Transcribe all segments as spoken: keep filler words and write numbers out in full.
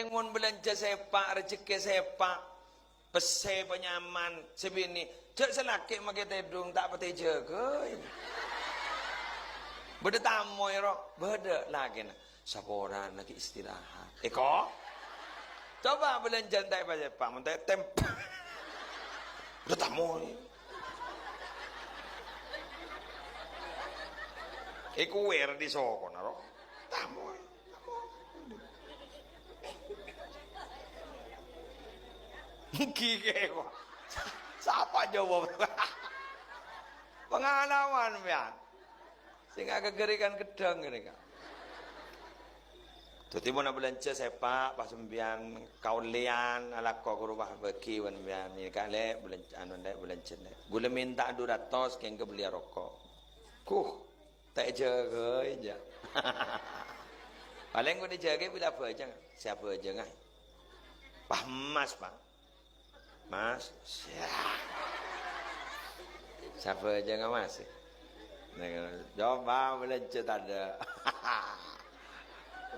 Mon bâlânjhâ sèpa', rejhekkè sèpa', pèssè panyaman, sè binè', jhâ' sè lakè' makè tèdung, ta' patè jâgâi. Bâdâ tamoy, ro, bâdâ lakèna. Saporana ghi' istirahat. Èko? Coba bâlânjhâ ta' èpa-sèpa', mon ta' tem-, bâdâ tamoy. Èko wer di sokona, ro. Tamoy. Ghi kèya, Pak. Sapa jawab? Pengalaman, sampèyan. Sè ngaghâghâri kan ghâddhâng ghânèka. Dhâddhi, mon abâlânjhâ sèpa', pas sampèyan kaollèyan, alako ghuru pas bâgi bân sampèyan. Nèka, Lè', bâlânjhâ, anu, Lè', bâlânjhâ, Lè'. Ghulâ mènta du ratos, kèng kabellia roko'. Kuh. Ta' èjâgâi, jâ. Palèng kok èjâgâi bilâ abhâjâng. Sè abhâjâng, ah. Wah, emmas, Pak. Mas, siap. Sè abhâjâng, Mas. Nah, coba bâlânjhâ tadâ'.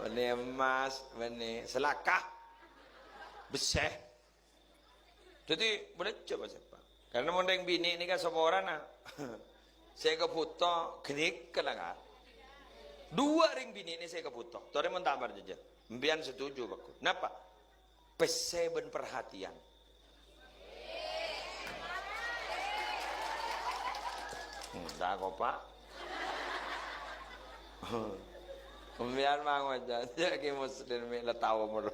Bânnè emmas, bânnè salaka. Bessè. Dhâddhi, bâlânjhâ, Pak, sèpa'. Karna mon rèng binè' nèka saporana sè èkabhuto ghânèka la, Ka'. Duwâ' rèng binè' nè sè èkabhuto. Torè mon ta' parcajâ. Sampèyan setuju, bhâghus. Napa? Pèssè bân parhatèyan. Hmm, ta' kopa'. Sampèyan mangoca', jâ' Ki Muslim mè' la tao moro.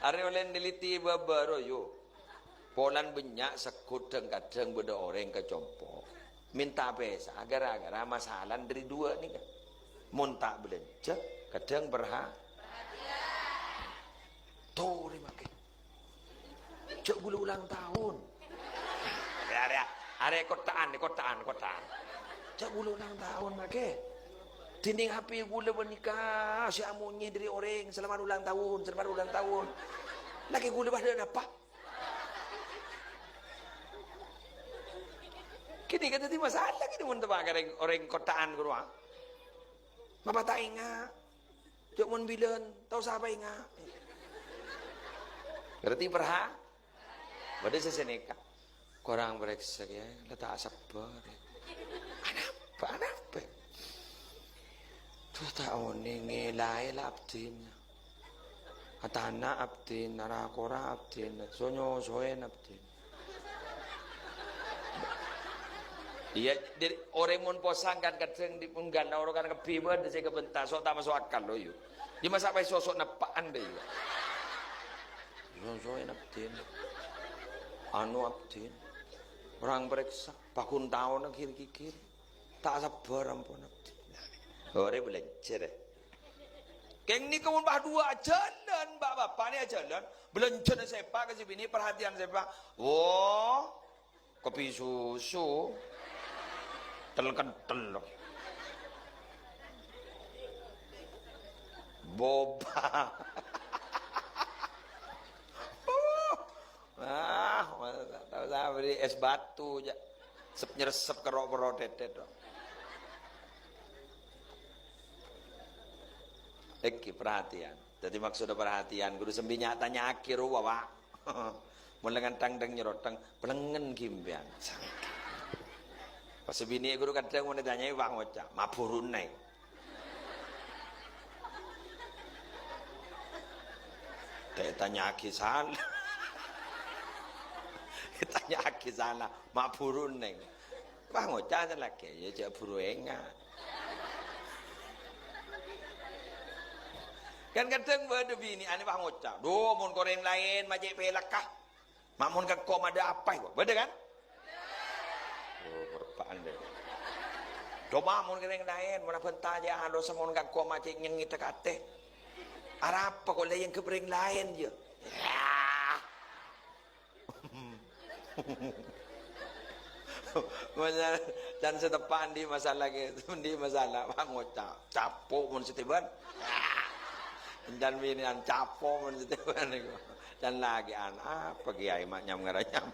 Arè ollè neliti bâbâ rowa, yu. Polana bânnya' sè kadhâng-kadhâng bâdâ orèng ka compo'. Mènta pèsa gara-gara masalah dhâri duwâ' nèka. Mon ta' bâlânjhâ, kadhâng parha-, torè makè. Jâ' ghulâ ulang taon. Arè, arè, arè kotta'an, kotta'an, kotta'an. Jâ' ghulâ ulang taon, makè. Dinding H P ghulâ panèka sè amonyè dhâri orèng, "Selamat ulang tahun, selamat ulang tahun." Lakè ghulâ padâ napa? Kènè' kan dhâddhi masalah kènè' mon teppa' ka orèng, orèng kotta'an ghuru, ah. Mapa ta' enga'? Jâ' mon bilân, ta' osa apa enga'. Ngartè, parha-, bâdâ sè sanèka. Korang parèksa, yâ, la ta' sabbhâr, yâ. Anapa, anapa? Duh, ta' onèng, ngèlaè la abdhina. Atana' abdhina, ra-kora abdhina, so-nyosowèn abdhina. Iyâ, dhâri orèng mon posang kan kadhâng di penggal oro kan kabbhi bâdâ sè kabenta, so' ta' maso' akal lo, yu. Yâ, masa' paè soso' neppa'an dâ', yu. Soso'en abdhina. Anu abdhina. Orang parèksa, paggun taonna gir-gigir. Ta' sabbhâr ampon abdhina. Orèng bâlânjhâ, dâ. Kèng nèka mon pas duwâ' ajhâlân, Pak, Bapak nè ajhâlân, bâlânjhâna sèpa' ka sè binè', parhatèyan sèpa'. Wo, kopi susu. Tel-kentel. Boba. Ah, ta' osa bâri' ès batu, jâ'. Sep-nyeresep kèro-pèro tètèt, to. Èngghi, parhatèyan. Dhâddhi, maksodda parhatèyan, kodhu sambi nya-, tanya'aghi rowa, Pak. Mon lengan tang-tang nyerotang, pelengngen ghi' sampèyan. Pas binè' kodhu kadhâng mon ètanya'è, Pak, ngoca', "Maburu enneng." Ta' ètanya'aghi sala. Ètanya'aghi sala, maburu enneng. Wah, ngoca' sè lakè', yâ jâ' buru enga'. Kan kadhâng bâdâ binè'an wah ngoca', "Dhu, mon ka orèng laèn ma' cè' pèlakka. Ma' mon ka engko' ma' dâ' apa, wa?" Bâdâ, kan? Oh, perbaan deh. Coba mon ka orèng laèn, mon abhânta jâ' alos, mon ka engko' ma' cè' nyengngèdhâ katè. Arapa ko' la èangghep orèng laèn, yâ? Yah. Masa can sè teppa' andi' masalah kè, andi' masalah, wah, ngoca', capo' mon sè tèbân. Can binè'an capo' mon sè tèbân nèko. Can lakè'an, apa kèyaè ma' nyam-ngaranyam.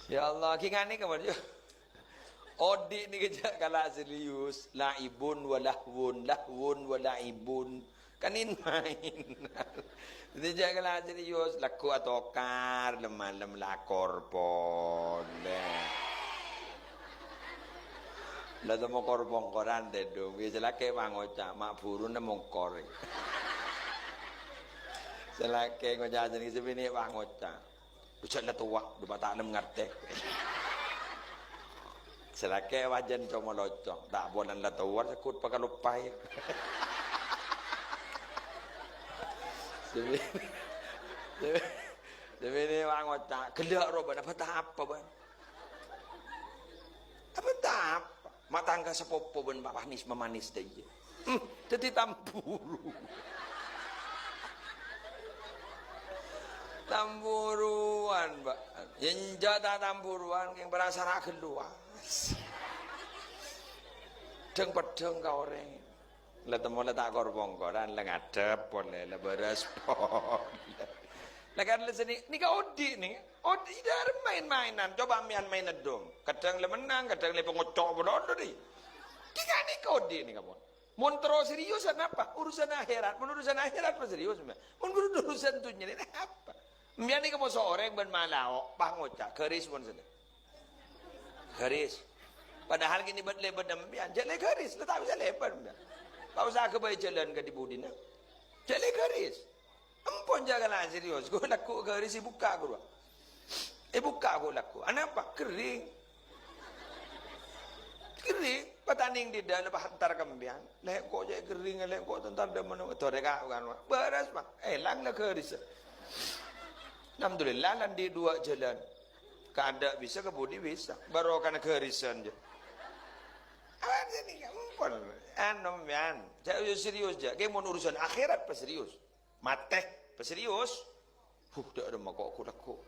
Ya Allah, ghi' nganè kemon, yuk. Odi' nèka jhâ' kala serius. La'ibun wa lahwun, lahwun wa la'ibun. Kan in-main. Dhâddhi jhâ' kala serius, lagghu' atokar, lem-malem lakor polè. La temmo kor-pongkoran tèdung, wi sè lakè' pangoca', ma' buruna mongkor. Sè lakè' ngoca' jeneng sè binè' pangoca'. Jhâ' la towa, dhu ma' ta' nem ngartè. Sè lakè' wajân co-molocong, ta' polana la towa, sekut pakaloppaè. Sè bi-, sè bi-, sè binè' pangoca', ghellâ' robâna, bâta apa, bân? Apa ta' apa? Ma' tangka sapopo bân ma' manis, mamanis dâ' iyâ. Hmm, dhâddhi tamburu. Tamburuan, Pak. Yâ enjâ' ta' tamburuan, kèng para sara' ghâllu. Dhâng-peddhâng ka orèng. La temmo la ta' kor-pongkoran, la ngadhep polè, la bârâs polè. La kan la seni, nèka odi' nèka. Odi' dârem main-mainan, coba mèyan main eddhung. Kadhâng la mennang, kadhâng la pangocco' polana dhi. Nèka, nèka odi' nèka pon. Mon terro seriusan apa? Urusan akhèrat. Mon urusan akhèrat mah serius, mèyan. Mon urusan dhunnya nèka apa? Mèyan nèka moso orèng bân malao, pangoca', garis mon sènè. Garis. Padahal kènè' bât-lèbât sampèyan, jhâ' lè garis, la ta' bisa lèbât, mèyan. Ta' osa aghâbây jhâlân ka dhi-budhina. Jhâ' lè garis. Empon jhâ' kala serius, ghu lagghu' garis èbukka' ghu rowa. Èbukka' ghu lagghu'. Anapa? Ghering. Ghering. Patanèng dâ' la pahantar ka sampèyan. Lè' engko' jhâ' ghering, lè' engko' tantar dâ' mano. Torè ka, kan, bârâs, Pak. Èlang la garis. Alhamdulillah, la andi' duwâ' jhâlân. Kadâ' bisa, ka budi bisa. Barokana garisan, jhâ'. Awan sini, empon. Anu, mèyan. Jhâ' serius, jhâ'. Kè mon urusan akhèrat, pas serius. Matè, pas serius. Huh, dâ' remma ko', ko' lagghu'.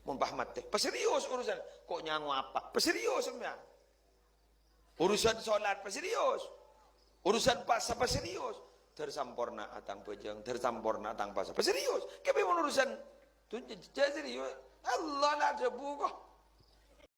Mon pas matè, pas serius urusan. Ko' nyango apa? Pas serius, mèyan. Urusan sholat, pas serius. Urusan pasa, pas serius. Dâr samporna atang bhâjâng, dâr samporna atang pasa, pas serius. Kèbâ mon urusan dhunnya jhâ' serius. Allah la adhâbu ko'.